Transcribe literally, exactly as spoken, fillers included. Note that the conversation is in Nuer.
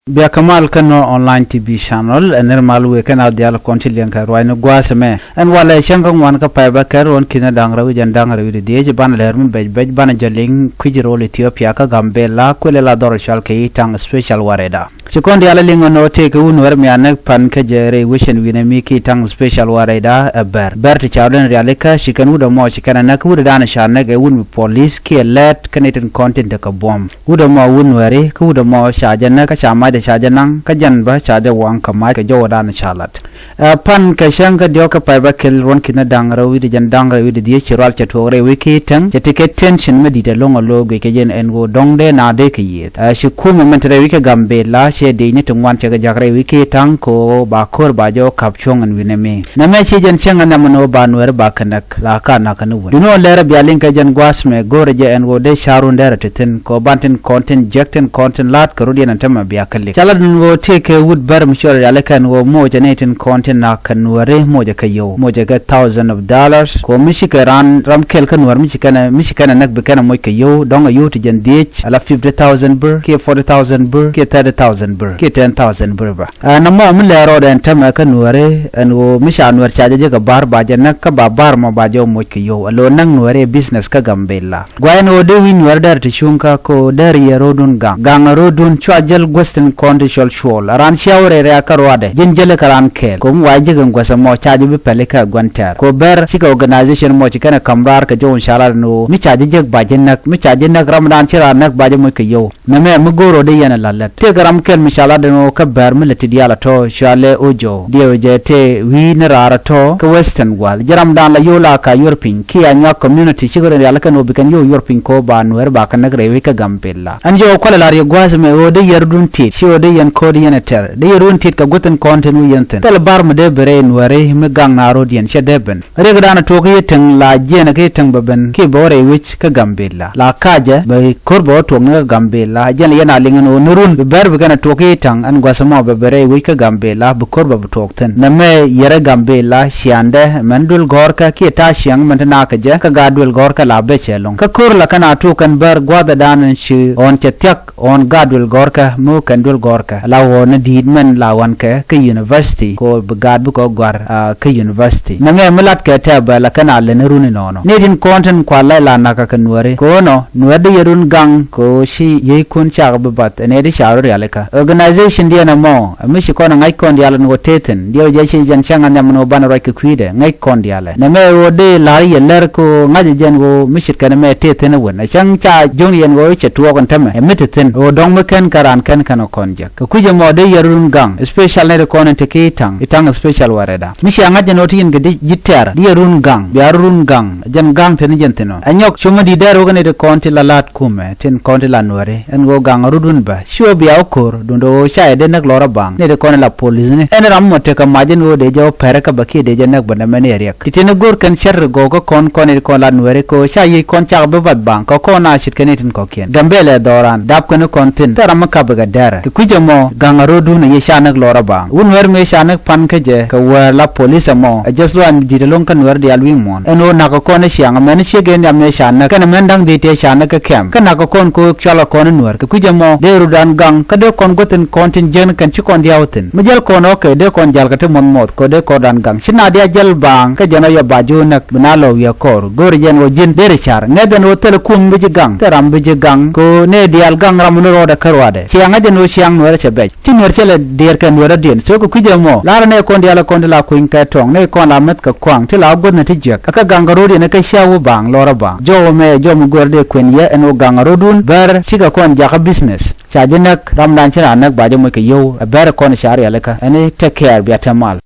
Bia kä mal kä nɔ online T V channel, ɛ nir mal wëë kɛn a dhial kɔn ci liɛŋ kɛ ruacni gua̱a̱th ɛmɛ. Ɛn walɛ cäŋ kä ŋuan kä pay bä kɛr ruɔn ki̱n da̱ŋ rɛw i̱ jɛn da̱ŋ rɛw i̱ di dhiec banɛ lɛr mi bɛc bɛc banɛ jɛ liŋ kui̱c rool Ethiopia kä Gambela kuël ila dhɔr cual kɛ i̱ taŋ special warɛda. Ci kɔn diaal liŋ ɛn ɣöö tëëkɛ wut Nuɛr mi a näk pan kä jɛ rɛy wecɛn wi̱nɛ mi ki taŋ special warɛda ɛ bɛr. Bɛr ti ca rɔ̱dɛn rialikä ci kɛn wut ɛmɔ ci kɛn ɛ näk wut ɛ da̱a̱n ca näk ɛ wut mi polis kiɛ lɛt kä ni tin kɔn tin tekɛ buɔ̱m. Wut ɛmɔ wut Nuɛri kä wut ɛmɔ ca jɛ näk kä ca macdɛ ca jɛ naŋ kä jɛn bä ca jɛ waŋ kɛ mac kɛ jɔwä da̱a̱n ca lat. Ɛ pan kɛ cäŋ kä diɔ̱k kɛ pay bä kɛl ruɔn ki̱n da̱ŋ rɛw wi̱cdɛ jɛn da̱ŋ rɛw wi̱cdɛ dhiec ci rual cɛ tuɔɔk rɛy wi̱c ki täŋ cɛ ti kɛ tension mi di̱t ɛlɔ̱ŋ ɛ lo̱o̱ guic kɛ jɛn ɛn ɣöö dɔ̱ŋ dee na dee kɛ yiëëth. Ɛ ci kumɛ mɛn te rɛy wi̱c kɛ Gambela cɛ dec ni ti ŋuan cɛ kɛ jak rɛy wi̱c ki täŋ kɛ ɣöö ba ko̱r ba jɛ ɣöö kap cuɔ̱ŋ ɛn wi̱nɛ mi. Nɛmɛ ci jɛn cäŋ ɛ nhiam ɛn ɣöö ba Nuɛri ba kɛ näk la ka nakä ni wun. Duŋni ɣöö lɛr ɛ bia liŋ kɛ jɛn gua̱a̱th mɛ go̱o̱rɛ jɛ ɛn ɣöö dee ca̱r run dɛrɛ ti thi̱n kɛ ɣöö ban tin kɔn tin jiäk tin kɔn tin la̱a̱t kɛ rut yɛn ɛn tämɛ bia kɛ lik. Ca lat ɛn ɣöö tëëkɛ wut bär mi cɔl rialikä ɛn ɣöö moc ɛ ni tin kɔn tin nakä Nuɛri moc ɛ kɛ yio̱w moc ɛ kɛ thousand of dollars. Kɛ ɣöö mi cikɛ raan ram kɛl kä Nuɛr mi ci kɛn ɛ mi ci kɛn ɛ näk bi kɛn ɛ moc kɛ yio̱w dɔ̱ŋ ɛ yio̱w ti jɛn dhiec ala fifty thousand birr kiɛ forty thousand birr kiɛ thirty thousand birr kiɛ ten thousand birr bä. Ɛ nɔmɔ mi lɛɛr rɔɔdɛ ɛn tämɛ kä Nuɛri ɛn ɣöö mi ca Nuɛr ca jɛ jek ɛ ba̱r ba jɛ näk kä ba ba̱r mɔ ba jɛ moc kɛ yio̱w ɛ lo̱o̱ näk Nuɛri ɛ business kä Gambela. Guayɛn ɣöö dee wi̱c Nuɛr dɛr ti cuŋ kä kɛ ɣöö dɛr yɛ ro̱o̱dun gaŋ gaŋ ɛ ro̱o̱dun cua jäl guäth tin kɔn ti cɔl cuɔl ɛ raan ciaw rɛy rɛ̈ɛ̈k kä ruaadɛ ji̱n jäl kɛ raan kɛɛl kɛ ɣöö mi wa jek ɛn guäth ɛmɔ ca jɛ bi pɛli kä ɛ gua̱n tɛ̈r kɛ ɣöö bɛr cikɛ organization mɔ ci kɛn ɛ ka̱m raar kɛ jɔw in ca lat ɛn ɣöö mi ca jɛ jek ba jɛ näk mi ca jɛ näk ramdan ci raan näk ba jɛ moc kɛ yio̱w. Nɛmɛ mi go̱o̱r ɣöö dee yɛn ɛ la̱t lät tëëkɛ ram kɛl mi ca lat ɛn ɣöö kä bɛr mi lɛ ti diaal ɛ tɔ̱ cualɛ Ojo diɛw jɛ tëë wi̱i̱ ni raar ɛ tɔ̱ kä Western World ji̱ ramdan la yio̱w la ka yuɔr piny kiɛ a nyuak community cikɛ rɔ rial kɛn ɣöö bi kɛn yio̱w yuɔr piny kɛ ɣöö ba Nuɛr ba kɛ näk rɛy wi̱c kä Gambela. Ɛn jɔw kualɛ la̱r yɛ gua̱a̱th ɛmɛ ɣöö dee yɛn run tiet ci ɣöö dee yɛn ko̱o̱t yɛn ɛ tɛr dee yɛn run tiet kɛ guäth in kɔn tin wi̱i̱ yɛn thi̱n thil bar mi dee ben rɛy Nuɛri mi gaŋ na ro̱o̱diɛn cɛ dee ben. Riɛk da̱a̱n ɛ tuɔɔk i̱ yɛ täŋ la jiɛɛn ɛ kä yɛ täŋ bɛ ben kiɛ bɛ wä rɛy wec kä Gambela la ka̱cä bɛ ko̱r bɛ wä tuɔɔk ni kä Gambela jɛn la yɛn a liŋ ɛn ɣöö ni run bi bɛr bi kɛn ɛ tuɔɔk i̱ taŋ ɛn gua̱th ɛmɔ bɛ ben rɛy wec kä Gambela bi ko̱r bɛ bi tuɔɔk thi̱n. Nɛmɛ yɛrɛ Gambela ciaŋdɛ mɛn duël gɔ̱rkä kiɛ ta̱a̱ ciaŋ mɛn te nakä jɛ kä gaat duël gɔ̱rkä la bɛ cɛ lo̱ŋ kä ko̱r la kɛn a tuɔɔk kɛn bär gua̱a̱th ɛ da̱a̱n ɛn ci ɣɔ̱ɔ̱n cɛ thia̱k ɣɔ̱ɔ̱n gaat duël gɔ̱rkä mi wä kɛn duël gɔ̱rkä la ɣɔ̱ɔ̱n ni di̱i̱t mɛn la ɣɔ̱ɔ̱n kɛ kä university kɛ ɣöö bi gaat bikɛ ɣöö gɔ̱a̱r kä university. Nɛmɛ mi latkɛ tɛ̈ bɛ la kɛn a lɛn run inɔnɔ ni tin kɔn tin kua̱r la ila nakä kɛ Nuɛri kɛ ɣöö nɔ Nuɛr dee yɛ run gaŋ kɛ ɣöö ci yiëëckun cakɛ bi bath ɛn ëë ti ca rɔ rialikä organization diɛn ɛmɔ. Mi ci kɔn ɛ ŋa̱c kɔn diaal ɛn ɣöö tëë thi̱n diɛw jɛ ci jɛn cäŋ ɛ nhiam ɛn ɣöö banɛ ruac kɛ kui̱dɛ ŋäc kɔn diaalɛ nɛmɛ ɣöö dee la̱r yɛ lär kɛ ɣöö ŋa̱cä jɛn ɣöö mi ce̱tkɛn ɛmɛ tëë thi̱n ɛ wän ɛ cäŋ ca jiöŋ yɛn ɣöö cɛ tuɔɔk ɛn tämɛ ɛ mi te thi̱n ɣöö dɔ̱ŋ mi kɛn kɛ raan kɛn kɛn ɛ kɔn jek kɛ kui̱c ɛmɔ dee yɛ run gaŋ special nɛy ti kɔn in te ki taŋ i̱ taŋ special warɛda mi cia ŋa̱c jɛn ɣöö ti yɛn kɛ di ji̱ tɛ̈r di yɛ run gaŋ bia run gaŋ jɛn gaŋ te ni jɛn thi̱n ɔ ɛ nyɔk cumä di̱t dɛɛr wä kɛ nɛy ti kɔn ti la la̱t kumɛ tin kɔn ti la Nuɛri ɛn ɣöö gaŋ rut wun bä. Ci ɣöö bia wä ko̱r duundɛ ɣöö ca yɛ dee näk lɔrä baŋ nɛy ti kɔn ila polisni ɛn ram mɔ tekɛ mac ɛn ɣöö dee jɛ wä pɛrɛ kä bä kiɛ dee jɛ näk bä nɛmɛ ni riɛk ti tin go̱r kɛn cär ri gɔw kä kɔn kɔn nɛy ti kɔn la Nuɛri kɛ ɣöö ca yiëc kɔn cak bi bath baŋ kɛ kɔn a ce̱tkɛ nɛy tin kɔ̱kiɛn Gambela ɛ dhɔran dapkɛ ni kɔn thi̱n te ram mi kap bikɛ dɛrɛ kɛ kui̱c ɛmɔ gaŋ a ro̱dun ɛ yɛ ca näk lɔrä baŋ wut Nuɛr mëë ca näk pan kä jɛ kɛ wäär la polis ɛmɔ ɛ jɛth luaany mi di̱t ɛlɔ̱ŋ kä Nuɛr diaal wi̱i̱ muɔ̱ɔ̱n ɛn ɣöö nakä kɔn ɛ ciaŋ ɛmɛn ciek ɛ nhiam mëë ca näk kɛnɛ mɛn da̱ŋ dhieec tëë ca näk kä kɛm kä nakä kɔn kɛ ɣöö cualkɛ kɔn ɛ Nuɛr kɛ kui̱c ɛmɔ dee rutdan gaŋ kä dee kɔn guäth in kɔn tin jiäkni kɛn ci kɔn diaw thi̱n mi jäl kɔn ɣɔ̱kɛ dee kɔn jialkɛ ti muɔ̱th muɔ̱th kɛ dee kɔrdan gaŋ ci na dia jäl baaŋ kä jɛn ɣä yɔ ba ji̱ wä näk bi na lɔ wi̱i̱ kɔr go̱o̱rɛ jɛn ɣöö ji̱n derɛ car ŋɛth ɛn ɣöö thilɛ kum bi ji̱ gaŋ thil ram bi ji̱ gaŋ kɛ ɣöö nɛy diaal gaŋ ram ni rɔɔdɛ kä ruaadɛ ciaŋ ŋäc ɛn ɣöö ciaŋ Nuɛrɛ cɛ bɛc ci Nuɛr cɛ lɛ diɛɛr kɛ Nuɛrä diɛn so kɛ kui̱c ɛmɔ la̱rä nɛy kɔn diaal ɛ kɔn ti la kuny kɛ tɔ̱ŋ nɛy kɔn la mäth kɛ kuaŋ ti la wä guäthni ti jiäk ɛ kä gaŋ kɛ ro̱o̱diɛn ɛ kä cia wä baaŋ lɔrä baaŋ jɔwä mɛ jɔw mi gör dee kuën yɛ ɛn ɣöö gaŋ ɛ ro̱dun bär cikɛ kɔn jakä business ca ji̱ näk ramdan ci raan näk ba jɛ moc kɛ yio̱w ɛ bär ɛ kɔn ca rialikä ɛn i̱ take care bia te mal.